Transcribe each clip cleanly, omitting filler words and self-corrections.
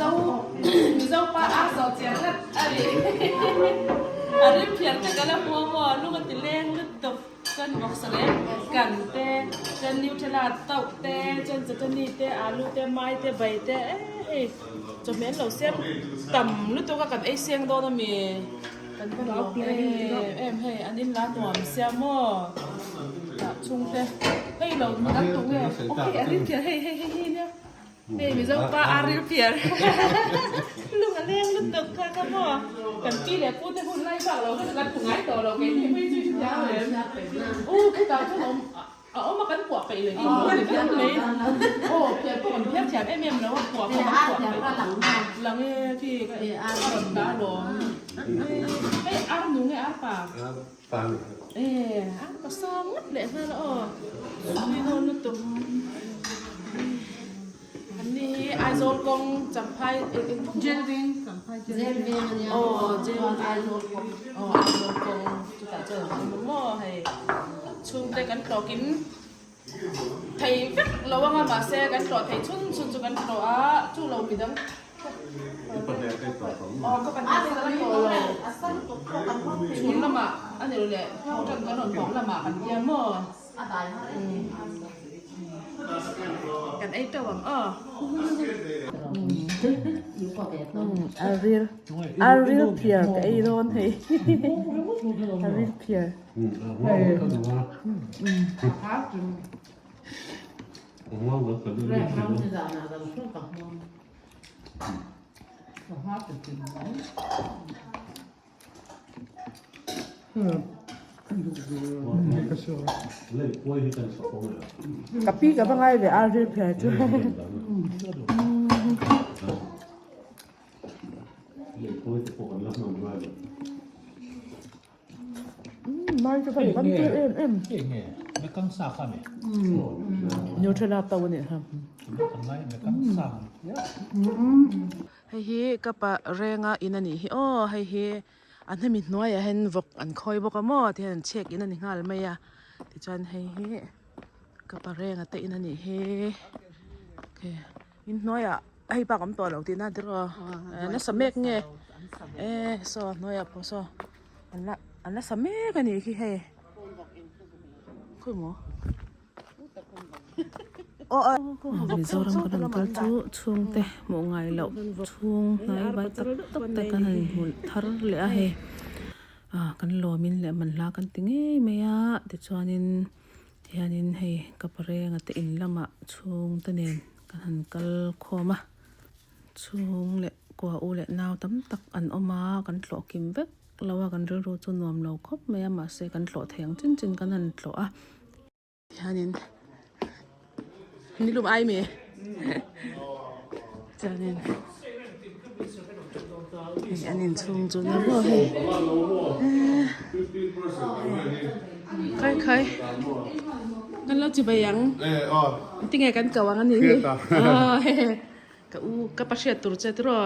Mizo Mizo pa a zawh chian ngat a ni. A rim phiar te ka la hmu a maw lung a ti leng lutuk. Chuan vawksa leh kan te chuan Nutella tauh te chuan chutani te alu te mai te bai te eh hei chawhmeh an lo siam tam lutuk a kan ei seng dawn ami kan va lawm em em hei an in la nuam sia maw tah chhungte hei lo an tu nge aw hei a rim phian hei hei hei hi nia. Hei Mizo pa a ril piar lung a leng lutuk kha ka maw kan pi leh pu te hun lai bak lo kha chu kan hmu ngai tawh lo kei hi hui chui chu tiang lem u khitah chuan a awm a awm a kan puah peih leh in ni vek mai aw pian pawh kan phiar thiam em em lo a puah pawh kan puah peih lang e khi a rawn dah alawm hei ar nu nge ar pa e ar pa sang ngawt leh nghal a aw tui dawn lutuk. An ni hi Aizawl kawng Champhai eng eng kawng Jail veng Champhai Jail veng a nia aw Jail veng Aizawl kawng aw Aizawl kawng chutah chuan an awm a maw hei chhungte kan tlawkin thei vek lo anga mahse kan tlawh thei chhun chhun chu kan tlawh a chu lo midang aw ka pahnih te ka la tlawh lo chhun lamah a ni lo leh tan kan rawn hawng lamah kan tia maw. Kan ei teuh ang aw. A ril a ril phiar ka ei dawn hei a ril phiar. Ka pi ka va ngai ve a ril phiar chu. Mai chu kan ban tur em em. Nutella to a nih kha. Hei hi ka pa renga in a nih hi aw hei hi a hnemi hnuaiah hian vawk an khawi bawk a maw ti hian an chhek in a ni nghal mai a tichuan hei hi ka pa renga te in a nih hi in hnuaiah hei bak a awm tawh lo tihna a tiraw nasa mek nge e saw hnuaiah pawh saw an la an la sa mek a nih khi hei khawimaw. Mizoram kan rawn kal chu chhungte hmuh ngai loh chhung hnai vai tak tak te kan han hmu thar leh a hei ah kan lawmin leh man hla kan ti ngei mai a tichuanin tihianin hei ka parenga te in lamah chhungte nen kan han kal khawm a chhung leh kua u leh nau tam tak an awm a kan tlawh kim vek. Lo a kan rilru chu nuam lo khawp mai a mahse kan tlawh thei ang chin chin kan han tlawh a. Hianin nilum ai mi chuanin hei an inchhung chu na maw hei khai khai kan lo chibai ang tinge kan ko ang ani hi ka u ka pa hriat tur che tiraw.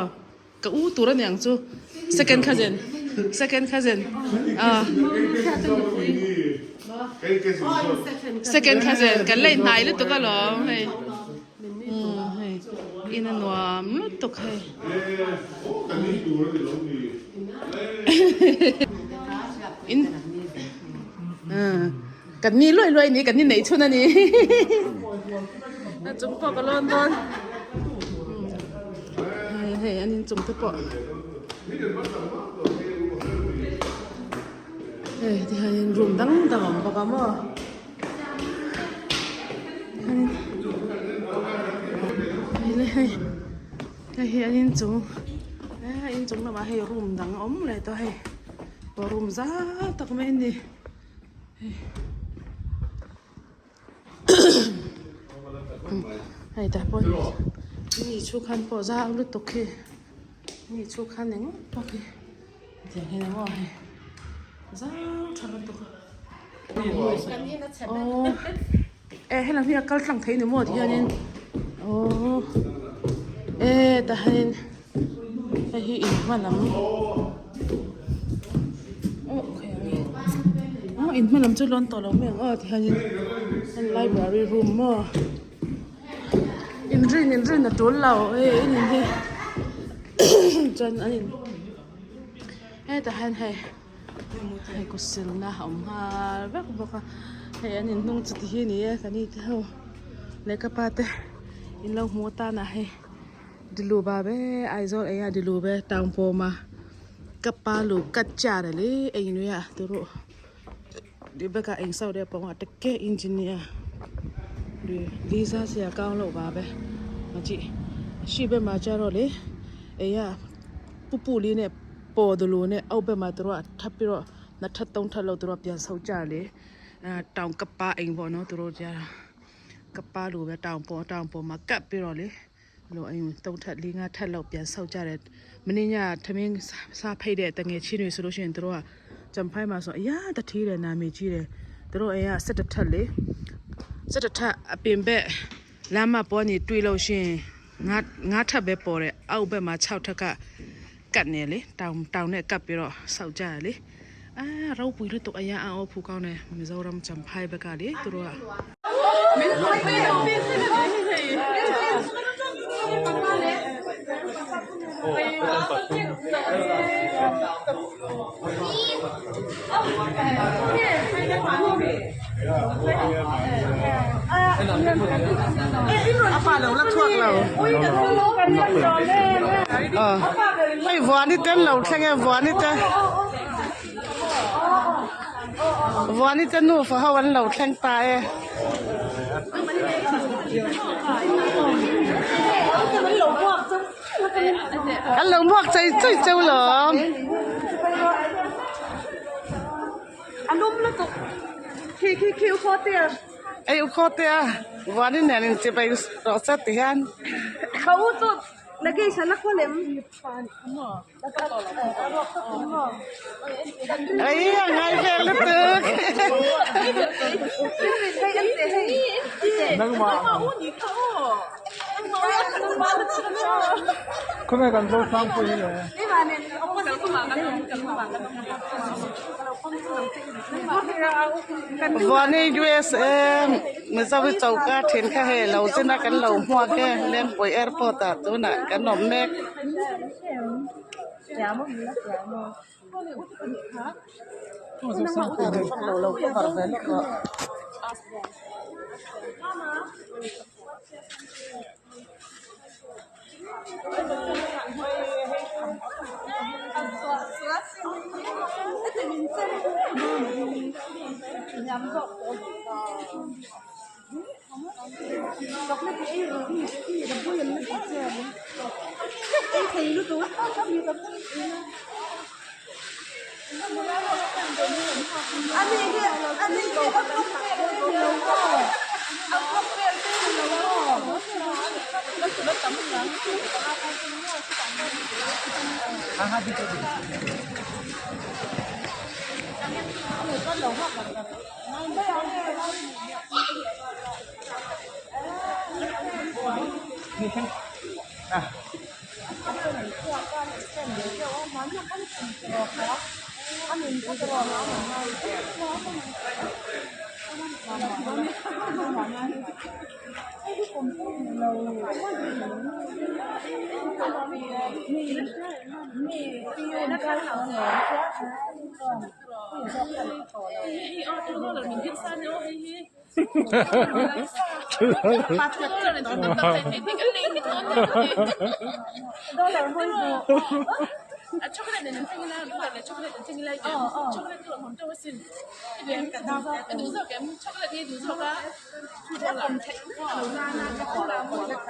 Ka u tur a ni ang chu second cousin second cousin ah second cousin kan la inhnai lutuk alawm hei umm hei in a nuam lutuk hei in kan ni luai luai ni kan ni neih chhun a ni a chung pawh ka lawn dawn hei hei an inchung te pawh hei ti hian room dang dang a awm bawk a maw hei hei hi an inchung eh inchung lamah hei room dang a awm leh tawh hei room zau tak mai a ni. Hei tah pawh mi chhuk han pawh zau lutuk khi mi chhuk han engmah pawh khi tiang hian maw hei zau tha lutuk aw e helam hi a kal tlang thei ni maw ti hianin aw e tah hianin hei hi in hma lam aw khawi ang nge aw in hma lam chu lawn tawh lo mai ang aw ti hianin heng library room maw inrin inrin a tul lo hei in in hi. Chuan an in hetah hian hei hei kut silna a awm nghal vek bawk a hei an in hnung chu ti hi a ni e ka ni te ho leh ka pa te in lo hmuh atan ah hei dilu ba ve Aizawl ei a dilu ve town pawm a ka pa lu ka char a le ei nui a turu di bek a eng sau deuh pawh a teke engineer lisa sia kau loh va ve ma chi hri be ma cha ro le ei a pu pu li ne paw du lu ne au be ma turu a tha pi ro na tha tawng tha lo turu a pian sau cha le town ka pa eng pawh no turu cha ka pa lu ve town pawh town pawh ma kap pi ro le. Lo eng to that li nga that lo pian sau cha le mani nya thaming sa phei de ta nge chinui solution tro a champhai ma so ya ta thi le na mi chi le tro e ya set that le set tha apin be lama po ni tui lo shin nga nga tha be po re au be ma chau tha ka kat ne le taw taw ne kap pi ro sau cha le a ro pui lu tuk aya a o phu kaw ne mizoram champhai be ka le tro a. A pa lo la chhuak lo hei vuani te an lo thleng e vuani te vuani te nufa ho an lo thleng ta e. An lo hmuak chei chei cheu lawm. Ei u khaw te a vuanin nen in chibai rawh se ti hian. Ei a ngai vel lutuk. Vuani USA Mizo hi choka thin kha hei lo zin a kan lo hmuak e Lengpui airport ah tunah kan awm mek.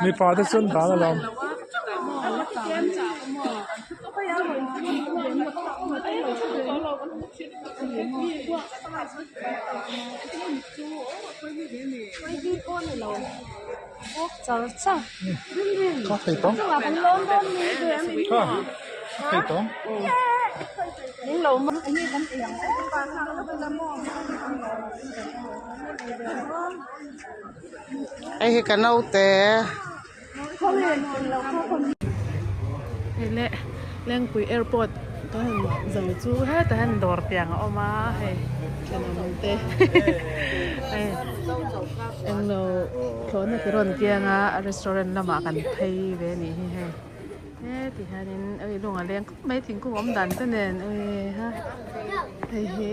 Mipa te chuan dan a lawm. Ka thei tawng. Ka thei tawng. Hei hi ka naute. Hei le Lengpui airport ka han zo chu hetah hian dawr tiang a awm a hei thenawm te hei englo thlawhna te rawn kiang a restaurant lamah kan phei ve a nih hi hei. He ti hianin oi lung a leng khawp mai thingkung awm dan te nen oi ha hei hi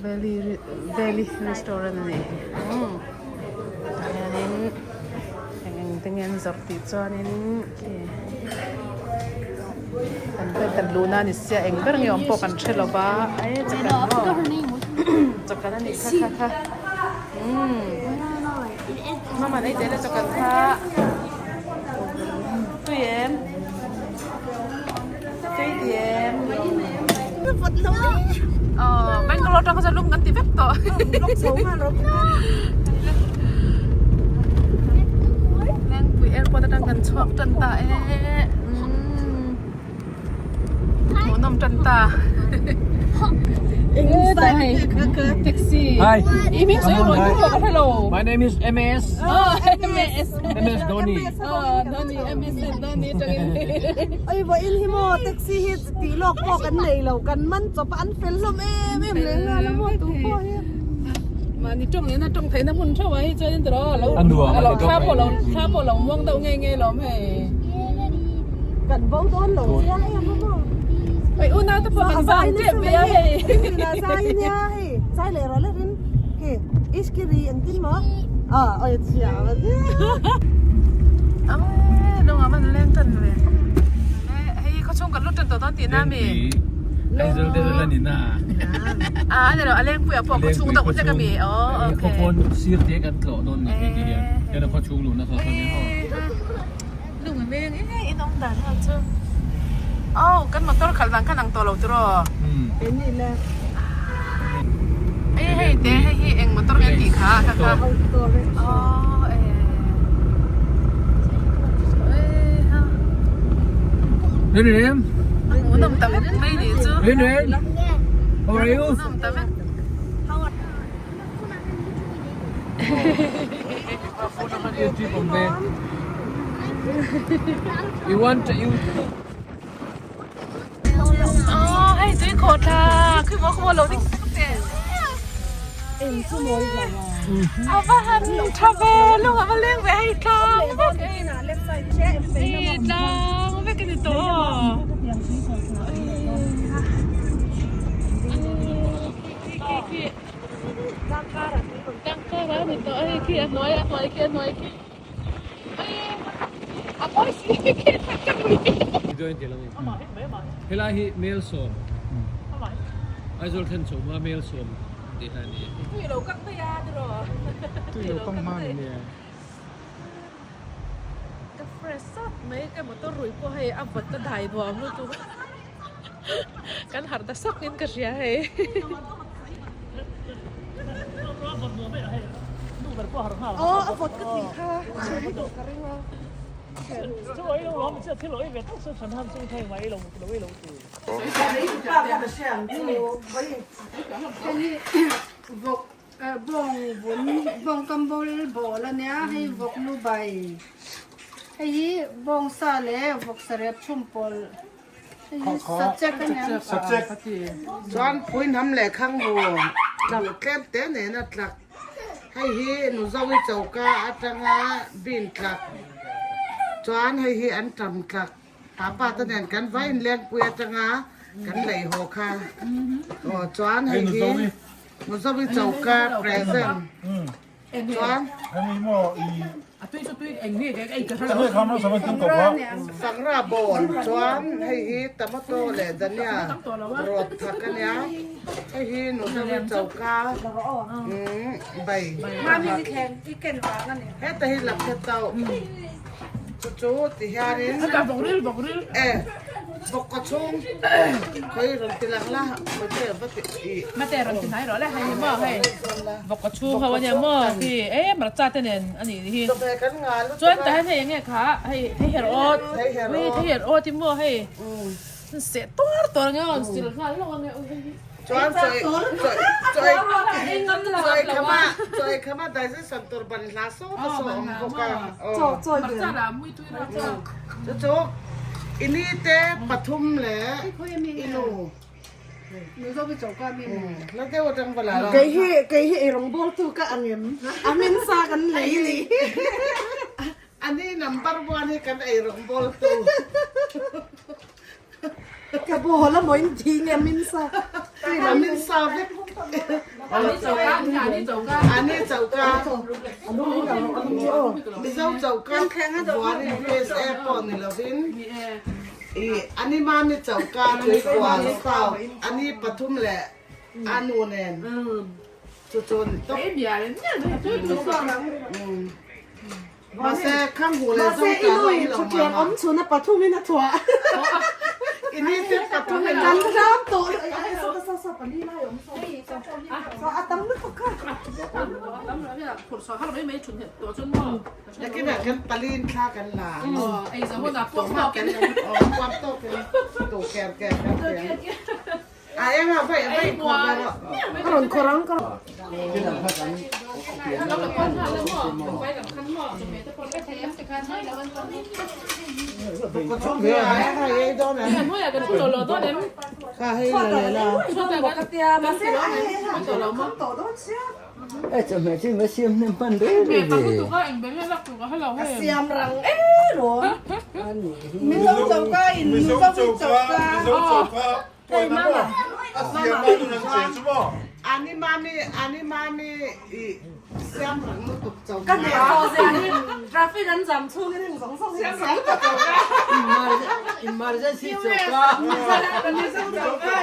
valley valley restaurant a nih hi umm tah hianin eng eng te nge an zawrh tih chuanin khi kan kan luhna a ni sia eng ber nge awm pawh kan hre lo va e chakan maw chakan a nih kha kha kha umm mama nei tel a chakan kha. Tui em? Tui ti em? Ờ, Bangalore tang kha lum kan ti vek tawh. Lengpui airport atang kan chhuak tan ta e. Hmuhnawm tan ta. Taxi. Hi. Hi. My name is MS. Oh, MS. MS Dhoni. Oh, Dhoni, MS Dhoni tangin. Oi vawiin hi maw taxi hi tih lawk pawh kan nei lo kan man chawp a an fel hlawm em em leh nghal a maw tu pawh hi. Mahni tawng nena tawng theihna hmun theuh ah hi chuan in tawh a lo a lo thla pawh lo thla pawh lo muang deuh nge nge lawm hei. Kan bo dawn lo chiang em a maw. Hei unau te pawh kan vang tep ve a hei. Zai nia hei zai leh rawh leh in khi iskiri engtin maw ah oi chhia a Awe lung a van leng tan ve. Hei khaw chhung kan lut tan tawh dawn tihna ami? Aizawl te la ni na. A a ni lo a lengpui ah pawh khaw chhung deuh hlek ami aw okay. Khaw pawn sir te kan tlawh dawn ni hei ti hian hian khaw chhung luhna kha kha ni Lung a leng e in awm dan ho chu. Aw kan motor khalh dan khan ang tawh lo tiraw? Eng ni le. Hei hei te hei hi eng motor nge tih kha kha kha. Aw e. Rin Rin. Hmuhnawm ta vek mai nih chu. Rin Rin. How are you? Hmuhnawm ta vek. You want you Aw hei tui khawh thla khi maw khaw lo ding tak che a va han tha ve lung a va leng ve hei tlang vek hei tlang vek a ni tawh tangkar a ni tawh hei khi a hnuai a hnuai khi a hnuai khi. Helai hi Melsawm, Aizawl thlen chhawma Melsawm tih hi a ni. Tui lo kang mai a tiraw? Tui lo kang hma ni e. Ka fresh sawt mai ka motor rui pawh hei a vawt a dai nuam lutuk kan harh ta sawk in ka hria hei. Vawk bawng vun bawng kam bawl bawl a nia hei vawk lu bai hei hi bawng sa leh vawk sarep chhum pawlh hei hi sachek a nia. Chuan phuihnam leh khang hu tlak tlem te nena tlak hei hi Nuzovi choka atanga bin tlak chuan hei hi an tam tlak papa te nen kan vai inlengpui atanga kan lei haw kha aw chuan hei hi Nuzovi choka present chuan Sangra bawl chuan hei hi tomato leh dhania rawt thak a nia hei hi Nuzovi choka bai heta hi lapse tauh chu chu ti hianin e vawk kaw chhung khawi rawn ti lang la mate va ti ih mate rawn ti hnai rawh le hei hi maw hei vawk kaw chhung ho ania maw khi e hmarcha te nen a nih hi chawhmeh kan nghal lutuk a chuan tah hian hei enge kha hei thei her awt thei her awt thei her awt hi maw hei seh tuar tuar ang e aw sil nghal hlauh ang e hei hi Chuan chawi chawi chawi khama chawi khama digestion tur ban hla sawt a saw awm bawk a aw chu chu i ni te pathum leh i nu la deuh atang va la Kei hi kei hi ei rawng bawl tu ka ang em a min sa kan lei ni. A ni na. number one hi kan ei rawng bawl tu. Ka bawl a maw in ti nge min sa. A min sa vek. Ani choka ani choka. Ani choka. Mizo choka vuanin USA pawh ni lovin i ani mami choka tuikual south ani pathum leh a nu nen chu chu ni tawp. Mahse khang hu leh Mahse i nu in thuthleng awm chhun a pathum in a thuah. I ni te pathum in kan ram tawh sa sa sa pali lai awm saw saw a tam lutuk kha. Nakinah kan pali in thla kan la ang. Puam tawk in tu ker ker kan ti ang. A eng a vaih vaih khawr ve rawh. A rawn khawr ang ka. Hei mama Ani mami ani mami i siam rang lutuk cho Ka hneh tawh zel hi traffic an jam chhung in heng zawng zawng hi siam rang lutuk cho ka Emergency choka Mizo choka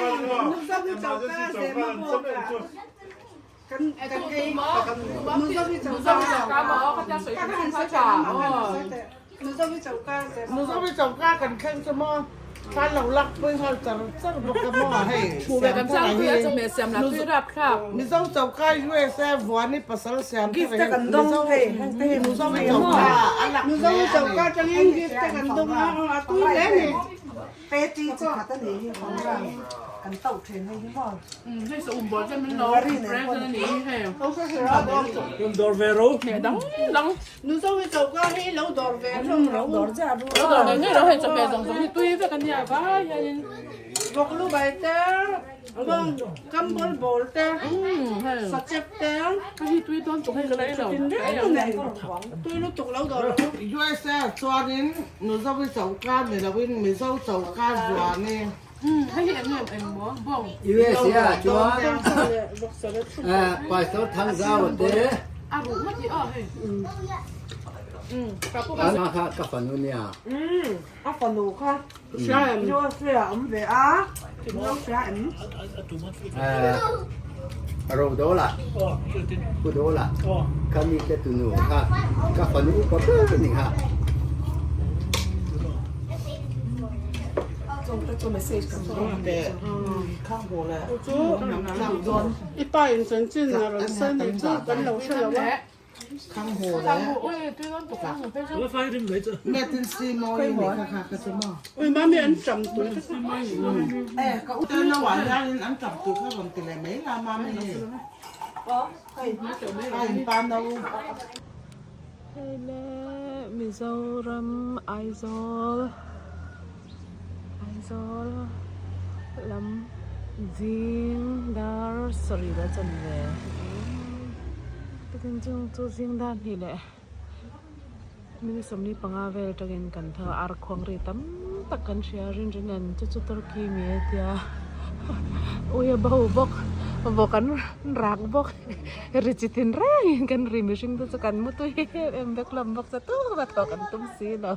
Mizo choka Zemabawk ah kan kan ei Mizo choka ka han sawi teh ang ka han sawi teh Mizo choka Mizo choka kan thleng chu maw kan lo lak pui nghal char char bawk a maw hei siam pawh a hi Mizo choka USA vuani pasal siam Gift te kan dawng hei Mizo choka a lak Mizo choka atangin gift te kan dawng a a tui hle a ni. Patty chi khat a nih hi kan tauh thin hei hi maw. Hei sa um bawr te min lo present a nih hi hei. Kan dawr ve ro. Hmeh dang dang. Nu zo hi choka hi lo dawr ve hlawm ro. Dawr chiah ru. Lo dawr ngei ngei ro hei chawhmeh zawng zawng hi tui vek a nia vai hianin. Vawk lu bai te, bawng kam bawl bawl te, sachek te. Ka hi tui dawn tuk hei ka la ei lo. Tui lutuk lo dawr ro. USA chuanin Mizo hi choka ni loin Mizo choka zuan i. Hei hi eng nge eng maw bawng. USA ah chuan Pastor Thangzau te. A ruh ngawt hi aw hei. An kha ka fanu nia. A fanu kha USA ah awm ve a, lo hria em? Ro do la, pu do la, ka mi te tunu kha, ka fanu upa ber ni kha. I pa in chanchin a rawn sawi nei chu kan lo hre lo a. Ui mami an tam tui Hei le Mizoram Aizawl Aizawl lam zing dar sarih la chan ve chutin chung chu zing dar hnih leh minute 15 vel atangin kan tho a ar khuang ri tam tak kan hria rin rin an chu chu turkey mi a tia ui a bo bawk vawk an rak bawk ri chi tin rengin kan ri mihring te chu kan mu tui em em vek hlawm bawk sa tuk a thaw kan tum si lo.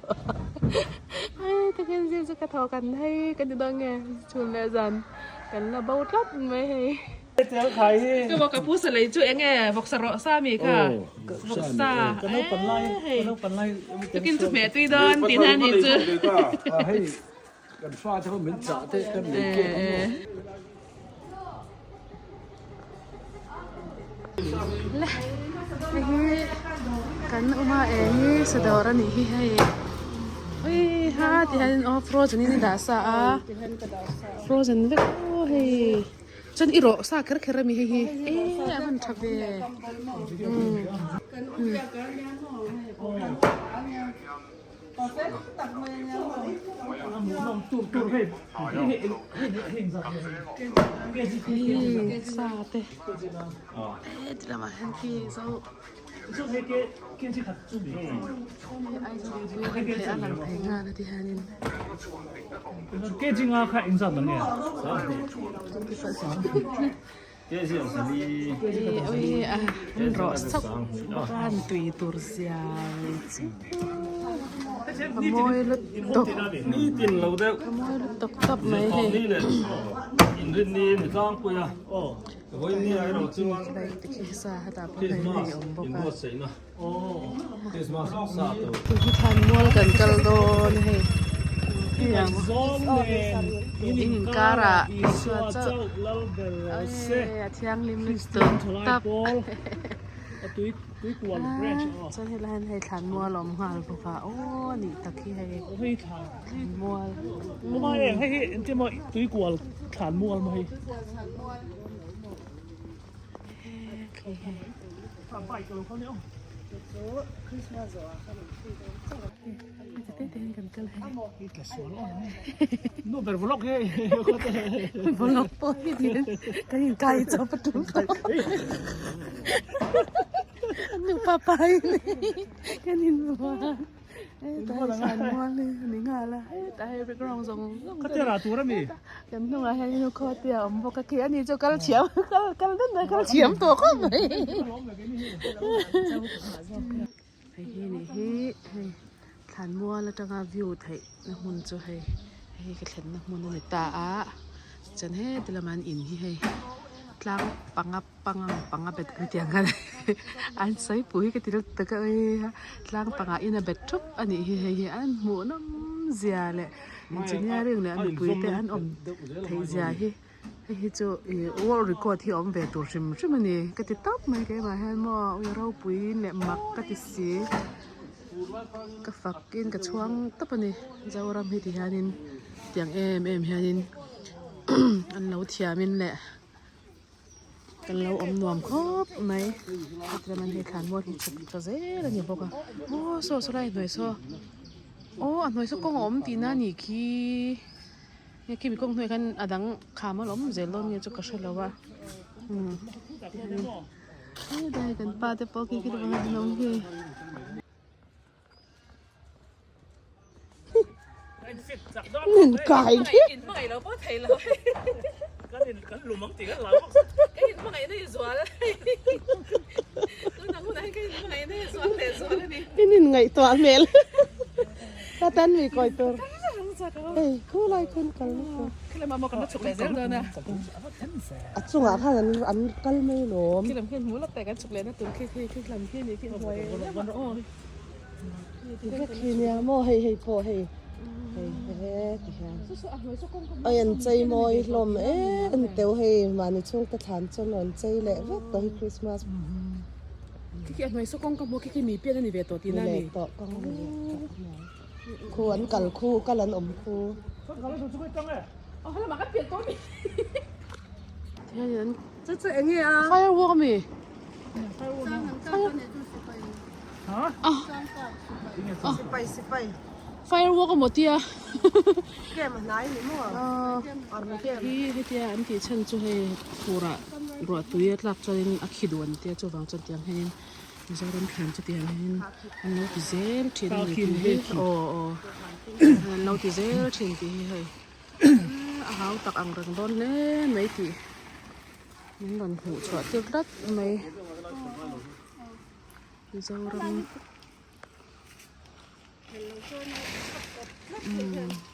Hei takin zir chu ka thaw kan hei ka ti dawn nge chhun leh zan kan la bo tlat mai hei. Ka vawk ka pu sa lei chu eng nge vawk sa rawh sa mi kha vawk sa hei takin chu hmeh tui dawn tih na ni chu. Kan fa te pawh min chah te kan nei kep ang maw. Le hei hi kan awm a eng hi sadawr a nih hi hei ui ha ti hian aw frozen in i dah sa a frozen vek aw hei chuan i rawh sa kher kher a mi hei hi e a van tha ve Hei sa te he ti lamah hian khi zo. A lang thei nghal a ti hianin. Rawh chauh khan tui tur zia chu a mawi lutuk a mawi lutuk tawp mai hei. Thlanmual kan kal dawn hei in inkarah Isua chauh a thianghlim lutuk tap chuan helai hian hei thlanmual a awm nghal bawk a aw a nih tak hi hei thlanmual. Vlog pawh hi niin kan inkai chawp a tum tawh an nupa pa hi kan invuah a. Hetah hi thlanmual hi a ni nghal a hetah hi background zawng zawng te kan hnungah hian in khaw te a awm bawk a khi ani chu kal thiam kal kal dawn mai kal thiam tawh khawp mai hei hi nih hi hei thlanmual atanga view theih na hmun chu hei hei ka thlenna hmun a ni ta a chuan heti lamah an in hi hei tlang panga. Pangang panga bet an tih ang khan an sawi pui ka ti lutuk a ui a tlang pangah in a bet thup a nih hi hei hi an hmuh nawm zia leh engineering leh a mipui te an awm theih zia hi hei hi chu ih world record hi a awm ve tur hrim hrim a ni ka ti tawp mai keimah hian maw ui ropui leh mak ka ti si ka fak in ka chhuang tawp a ni Zoram hi ti hianin tiang em em hianin an lo thiam in leh. Kan lo awm nuam khawp mai heti lam an hei thlanmual hi chhuk tha zel a ni bawk a aw saw saw lai hnuai saw aw a hnuai saw kawng a awm tihna a nih khi nge khimi kawng hnuaiah khan a dang kham a la awm zel dawn nge chu ka hrelo a umm helai kan pa te pawh khi khi an awm khi. Min kai khi. In in ngaihtuah hmel. Ka tan mi kawi tur. Hei khu lai khun kal na tur. A chungah khan an an kal mai lawm. Ti vek hi nia maw hei hei pawh hei hei he ti hian ai an chei mawi hlawm em teuh hei mahni chhungte thlan chuan an chei leh vek tawh hi Christmas leh tawh kawng khu an kal khu kal an awm khu. Chu chu eng nge a? Firework a mi? Sipai sipai. Firework a maw tia? Camp a hnai ni maw? Army camp. Hi hetia an tih chhan chu hei furah ruah tui a tlak chuanin a khi duh an tia chuvang chuan tiang hianin Mizoram thlan chu tiang hianin an lo ti zel thin a ni tih hi aw aw an lo ti zel thin tih hi hei. A hau tak ang reng dawn hle mai tih min rawn hmuh chhuah tir tlat mai Mizoram umm.